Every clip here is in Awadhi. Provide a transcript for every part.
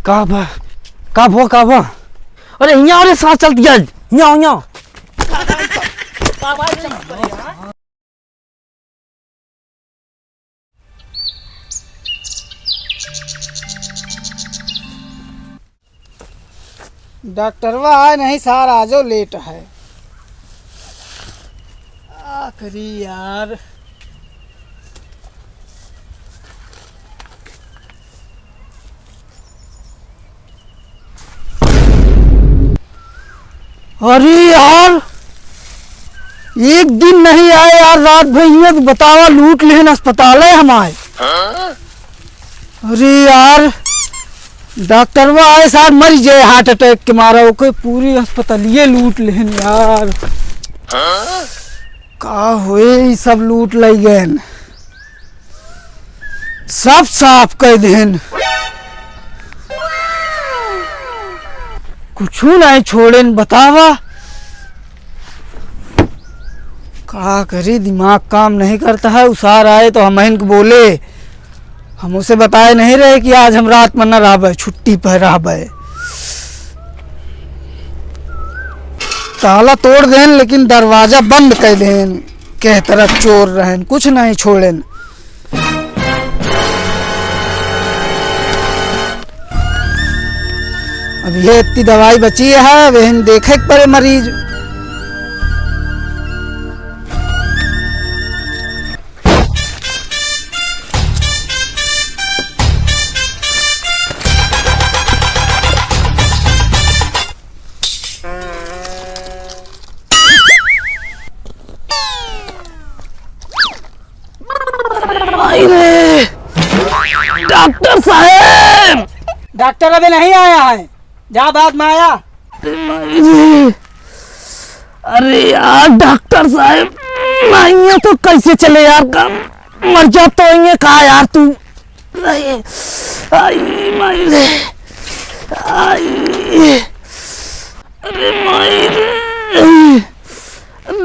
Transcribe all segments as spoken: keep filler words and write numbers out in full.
का बा? का भो, का बा? अरे, हियाँ, अरे, साँस चलत गया। हियाँ, हियाँ। डॉक्टरवा आए नहीं, सार आजो लेट है। आखिरी यार। अरे यार, एक दिन नहीं आए यार, रात भर हियाँ तो बतावा, लूट लेहन अस्पताल है हमारे। अरे यार, डॉक्टरवा आए सार मर जाए heart attack के मारा, ओके पूरी अस्पतालिये लूट लेहन यार। का होए, ई सब लूट लई गएन। सब साफ कर देहन, कुछु नहीं छोड़ेन, बतावा। का करी, दिमाग काम नहीं करता है। उसार आए तो हम इनको बोले, हम उसे बताए नहीं रहे कि आज हम रात में न रहबे, छुट्टी पर रहबे। ताला तोड़ देन, लेकिन दरवाजा बंद कर देन। कह तरह चोर रहन, कुछ नहीं छोड़ेन। अब ये इतनी दवाई बची है, वहन देखे के पड़े मरीज। भाई रे, डॉक्टर साहब! डॉक्टर अबे नहीं आया है, जा बाद में आया। अरे भाई रे, अरे यार डॉक्टर साहब, नहीं है तो कैसे चले यार काम? मर जा तो ये कहा यार तू। आई, आई, माई रे, आई, अरे माई रे,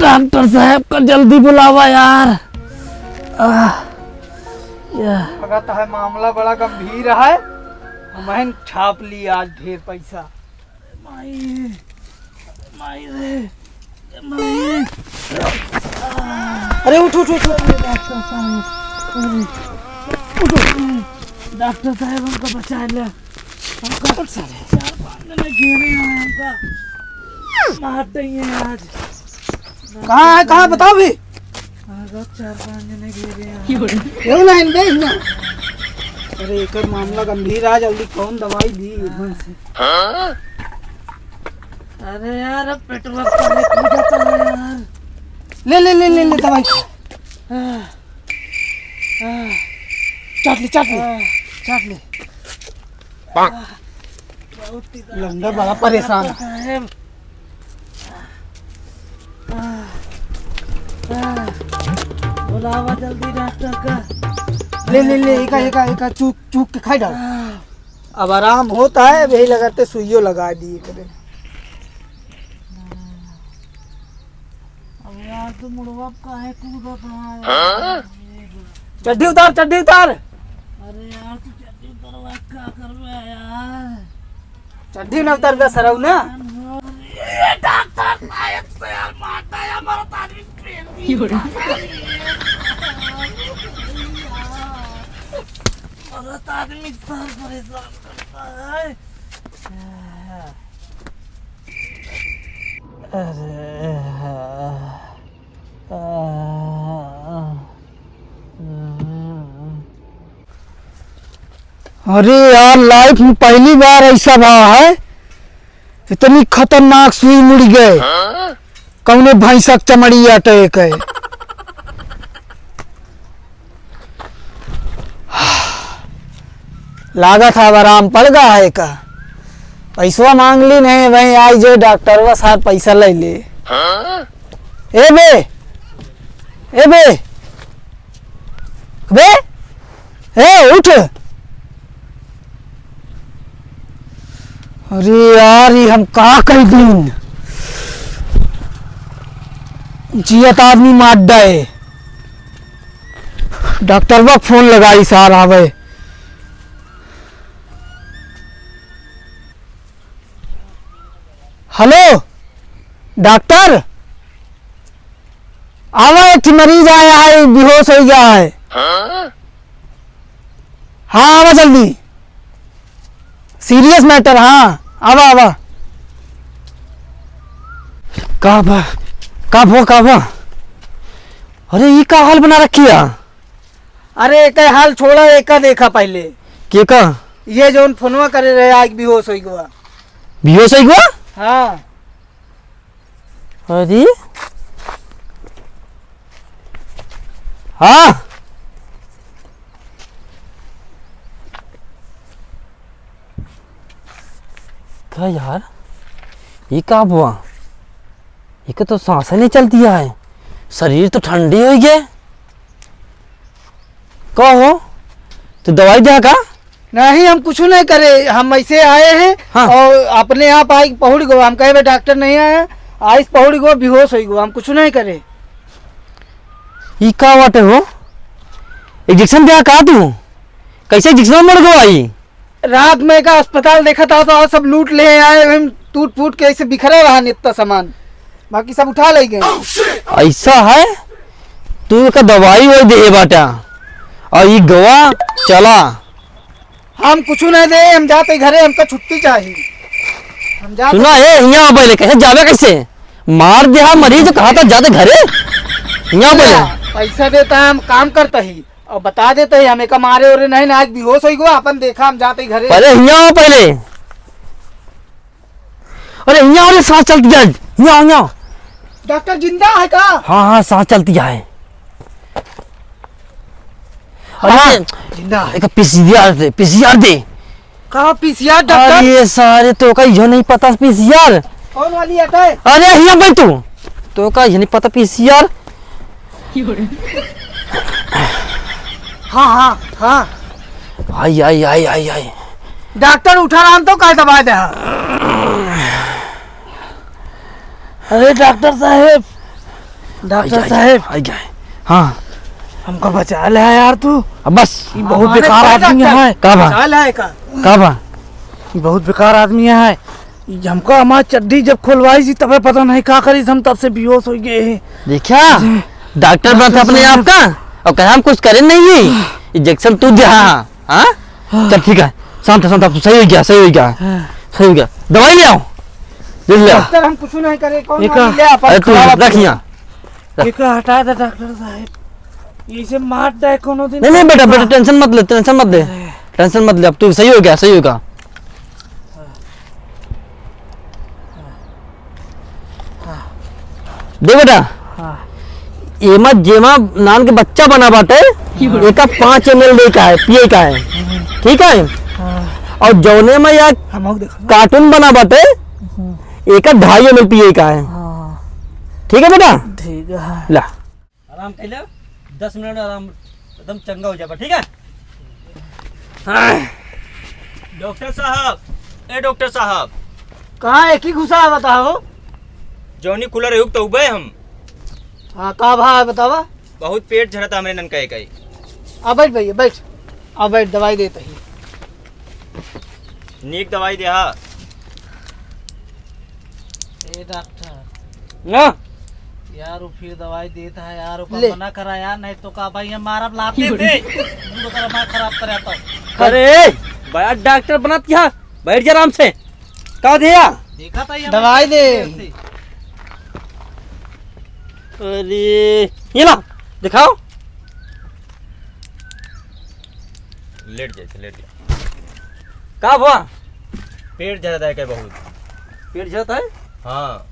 डॉक्टर साहब का जल्दी बुलावा यार। आह, या। लगता है मामला बड़ा गंभीर है, हमहन छाप ली आज ढेर पैसा। माई, माई रे, माई। अरे उठ, उठ, उठ, उठ। डॉक्टर साहब, अरे, उठ, उठ। डॉक्टर साहब, हमका बचा ले। हमका बचा ले। चार पाँच जने घेरे हैं हमका। मार देंगे आज। कहाँ है, कहाँ, बताओ भी। अगर चार पाँच जने घेरे हैं। क्यों ना इनके इतना? अरे, एकर मामला गंभीर है, जल्दी कौन दवाई दी एकदम से? अरे यार, अब पेटवा काहे फूल जाता है यार? ले, ले, ले, ले, ले, दवाई खा। आह, आह। चाट ले, चाट ले। आह, चाट ले। पाक। आह, बहुत ही दर्द लंडा बड़ा परेशान है। साहब। आह, आह। बुलावा जल्दी डॉक्टर का। ले, ले, ले, एका, एका, एका चूक, चूक के खाई डाल। आह। अब आराम होता है, वही लगाते सुइयो लगा दिए करे। अब यार, तू मुड़वा काहे कूदत है यार? हाँ? चड्ढी उतार, चड्ढी उतार। अरे यार, तू चड्ढी उतारवा, का करबे यार? चड्ढी ना उतारबे, सरऊ ना। ये डॉक्टर साहब से यार, मारता है, हमारा तो आदमी पेल दिया। हमारा तो आदमी सर परेशान करता है। अरे, अरे यार, life में पहली बार ऐसा भा है, इतनी खतरनाक सुई मुड़ गए। कौने भैंसक चमड़ी अटैक है। लागत है अब आराम पड़ गा है का। पैसवा मांग ली नहीं भाई, आई जे डॉक्टरवा सार पैसा ले ले। ए बे, ए बे, बे, ए उठ। अरे यार, ये हम का कह दीन? जियत आदमी मार डाए। डॉक्टरवा क फोन लगाई, सार आवे। हेलो डॉक्टर, आवा, एक ठे मरीज आया है, बेहोश होइ गया है। हाँ, आवा जल्दी, सीरियस मैटर। हाँ, आवा, आवा। का बा, का भो, का बा? अरे, ई का हाल बना रखी है? अरे, एका हाल छोड़ा, एका देखा पहिले। के का? ये जौन फोनवा करे रहे, आज बेहोश होइ गवा। बेहोश होइ गवा? हाँ। अरे, हाँ। का यार, ये का हुआ? ये का तो सांस नहीं चलती है, शरीर तो ठंडी हो गए। का हो, तू दवाई दे का? नहीं, हम कुछ नहीं करे, हम ऐसे आए हैं हाँ। और अपने आप आई पहुड़ गो। हम कहे, "बे, डॉक्टर नहीं आया, आइस पहुड़ गो, बेहोश हो गो।" हम कुछ नहीं करे। ई का बाटे हो? इंजेक्शन दे का तू? कैसे इंजेक्शन मर गो आई? रात में का अस्पताल देखा था तो सब लूट ले आए, हम टूट फूट के ऐसे बिखरा रहा इतना सामान, बाकी सब उठा ले गए। ऐसा है, तू का दवाई वही दे बाटा और ई गवा चला। हम कुछ नहीं दे, हम जाते घरे, हमका छुट्टी चाहिए। हम जाते सुना है, हियाँ पहले कैसे जावे, कैसे मार दे हा मरीज, कहा था जाते घरे, हियाँ पहले। पैसा देता है, हम काम करता ही और बता देता ही, हमें का मारे ओरे नहीं ना, आज बेहोश हो गो, अपन देखा, हम जाते घरे। पहले हियाँ आओ पहले। अरे हियाँ, अरे सांस चलती है, हियाँ, हियाँ। डॉक्टर जिंदा है का? हाँ, हाँ, सांस चलती है। अरे, हाँ, जिंदा है। एक पीसीआर दे, पीसीआर दे। का पीसीआर डॉक्टर? अरे सारे, तो का यो नहीं पता पीसीआर? कौन वाली आता है? अरे हियाँ बैठ तू। तो का यो नहीं पता पीसीआर? हाँ, हाँ, हाँ। आई, आई, आई, आई, आई। डॉक्टर उठा रहा, हम तो का दबा दे। अरे डॉक्टर साहेब, डॉक्टर आई, आई, साहेब। आई, आई। हाँ। हमका बचा ले यार तू। अब बस। ये बहुत हाँ, बेकार अरे आदमी डॉक्टर, है। का बा? बचा ले का? का बा? ये बहुत बेकार आदमी है। ये हमका हमार चड्डी जब खोलवाई थी तबे पता नहीं का करी, हम तब से बेहोश हो गए हैं। देखा? डॉक्टर डॉक्टर बनत अपने साहब। आप का और कहा हम कुछ करे नहीं है। इंजेक्शन तू दे, हाँ, हाँ? हाँ। चल ठीक है, शांत, शांत, अब तू सही हो गया, सही हो गया, हाँ। सही हो गया। दवाई ले आओ, ले, ले आओ। डॉक्टर, हम कुछ नहीं करे, कौन एक वाली ले आप? अरे तू खराब रख यहाँ। एका हटा दे डॉक्टर साहेब, इसे मार दे कोनो दिन। नहीं, नहीं बेटा, बेटा, हाँ। टेंशन मत ले, टेंशन मत ले, अरे। टेंशन मत ले, अब तू सही हो गया, सही होगा। देख बेटा, हाँ। एमा जेमा नान के बच्चा बना बाटे, हाँ। एका पाँच एम एल दे का है, पिए का है, हम्म। ठीक है? हाँ। और जौने में या हम और देखो। कार्टून बना बाटे, हम्म। एका ढाई एम एल पिए का है। हाँ। ठीक है बेटा? ठीक है। ला। आराम कर ले, दस मिनट आराम, एकदम चंगा हो जाबा, ठीक है? डॉक्टर साहब, ए डॉक्टर साहब। कहाँ एक ही घुसा है, बताओ। जौनी खुला रही तो उबे हम। हाँ, का भा है बतावा? बहुत पेट झरता हमरे ननका एक आई। आ बैठ भैया, बैठ। आ बैठ, दवाई देता ही। नीक दवाई दे, हाँ। ए डॉक्टर। हाँ। यार, वो फिर दवाई देता है यार, ओका ले। मना करा यार, नहीं तो का भाई, हम मारब लाते थे। मुंह तो तेरा दिमाग खराब करे तो। अरे, बड़ा डॉक्टर बनत क्या? बैठ जा आराम से। का दिया? देखा था ये दवाई दे। अरे, ये ला, दिखाओ। लेट जाए, लेट जाए। का हुआ? पेट झरता है क्या बहुत? पेट झरता है? हाँ।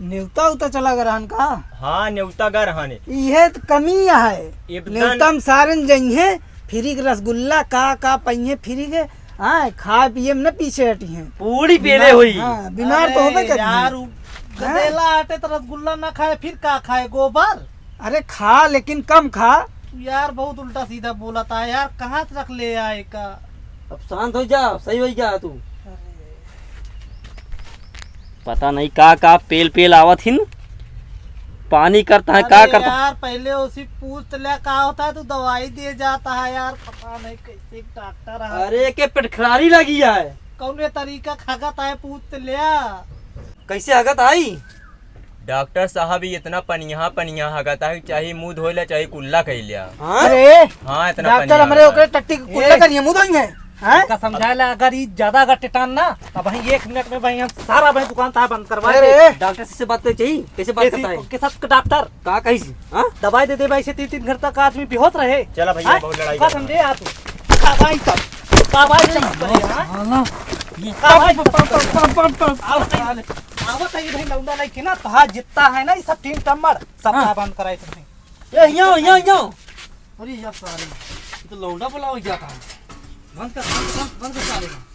नेवता उता चला गया रहन का? हाँ, नेवता गा रहन है। इहे त कमी है। एकदम। नेवता में सारन जइहे, फ्री के रसगुल्ला का, का पइहे फ्री के, हाँ, खाए पिए में न पीछे हटी हैं। पूरी पेले बीमार, हुई। हाँ, बीमार तो होबे अरे करी। यार, उ हाँ? गदेला आटे तो रसगुल्ला ना खाए, फिर का खाए, गोबर? अरे खा, लेकिन कम खा। तू यार बहुत उल्टा सीधा बोला था यार, कहाँ से रख ले आए का? अब शांत हो जा, सही हो जा तू। अरे। पता नहीं का का पेल पेल आवत हिन। पानी करता है, का अरे करता है? यार, पहले उसी पूछ तो ले, का होता है, तू दवाई दे जाता है यार, पता नहीं कैसे डॉक्टर है। अरे, एके पेटखरारी लगी है। कौने तरीका क हगत है, पूछ तो ले। कैसे हगत आई? डॉक्टर साहब, ई इतना पनिया पनिया हगत है, चाहे मुंह धोए ला, चाहे कुल्ला कइ ल्या। हाँ? अरे, हाँ, इतना डॉक्टर, पनिया हमरे हगत ओकरे है। टट्टी के कुल्ला ए, करिए, मुंह धोइए। हैं? का समझाए ला, अगर ई ज्यादा अगर टिटान ना, तब वहीं एक मिनट में वहीं हम सारा वहीं दुकान तार बंद करवा अरे, दे। डॉक्टर से बात तो चाहिए, कैसे बात कैसी, करता है? के साथ डॉक्टर? का कही सी? हाँ? दवाई दे दे भाई, से तीन तीन घंटा का आदमी बेहोश रहे। चला भैया, हैं? बहुत लड़ाई का कर समझे आप? का भाई सब? का भाई सब करे, हाँ? साला, ये का भाई सब करे? आओ, आओ, आओ, ये भाई लौंडा नहीं के ना, तहा जितना है ना, ये सब टीम टम्मर, सब हाँ। तार बंद कराए थे। ए, हियाँ, हियाँ, हियाँ। अरे यार सारे, ये तो लौंडा बुलाओ जाता है। बंद कर, बंद, बंद, बंद कर साले का।